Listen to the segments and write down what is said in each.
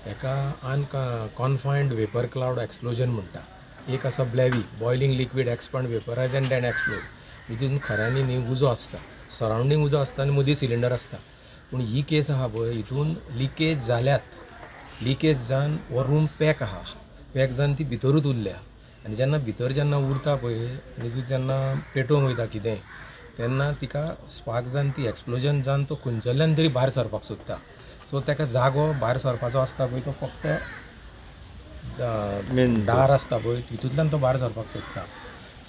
हेका अनकॉन्फायन्ड vapour cloud explosion म्हणटा. एक आसा BLEVE, boiling liquid expand vaporise and then explode. हितून खऱ्यांनी न्ही उजो आसता, सरावंडींग उजो आसता आनी मदीं सिलिंडर आसता. पूण ही केस आहा पळय, हितून लिकेज जाल्यात, लिकेज जावन हो रूम पॅक आहा, पॅक जावन ती भितरूच उरल्या. आनी जेन्ना भितर जेन्ना उरता पळय आनी तूं जेन्ना पेटोवंक वयता कितें तेन्ना तिका स्पार्क जावन ती एक्सप्लोजन जावन तो खंयसरल्यान तरी भायर सरपाक सोदता. सो ताका जागो भायर सरपाचो आसता पळय तो फक्त दार आसता पळय तितूंतल्यान तो भायर सरपाक सोदता.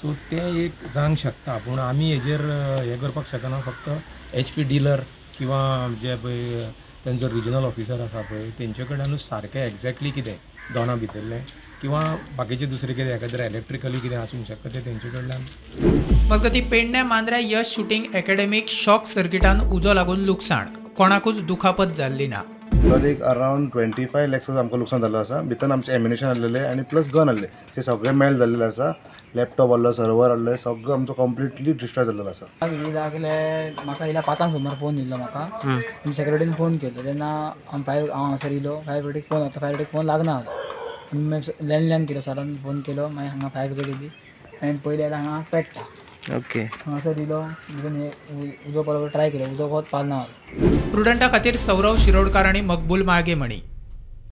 सो तें एक जावंक शकता, पूण आमी हेजेर हें करपाक शकना. फक्त HP dealer किंवा जे पळय तेंचो रिजनल ऑफिसर आसा पळय तेंचे कडल्यानूच सारकें एग्जॅक्टली कितें दोना भितरलें किंवा बाकीचें दुसरें कितें एखाद्रें इलेक्ट्रिकली कितें आसूंक शकता तें तेंचे कडल्यान. मजगतीं पेडण्यां मांद्र्या यश शुटींग एकेडमीक शॉक सर्किटान उजो लागून लुकसाण, कोणाकूच दुखापत जाल्ली ना. तर एक अरावंड 25 लॅक्स आमकां लुकसाण जाल्लो आसा. भितर आमचें एम्युनेशन आहलेलें आनी प्लस गन आहले, ते सगळे मेल्ट जाल्लेले आसा. लॅपटॉप आहलो, सर्वर आहले, सगळो आमचो कंप्लिटली डिस्ट्रॉय जाल्लेलो आसा. लागले म्हाका येयल्या 5 सुमार फोन येयल्लो म्हाका. सेक्युरिटीन फोन केलो तेन्ना हांव हांगासर येयलो, फायर ब्रिगेडीक फोन वता, फायर ब्रिगेडीक फोन लागना जालो. मागीर लँडलायन केलो, सरान फोन केलो, मागीर हांगा फायर ब्रिगेड येयली. मागीर पयलें जाल्यार हांगा पेट्टा, ओके, हांगासर येयलो, उजो बरोबर ट्राय केलो, उजो होत पालना जालो. प्रुडंटा खातीर सौरव शिरोडकार आनी मकबूल माळगेमणी.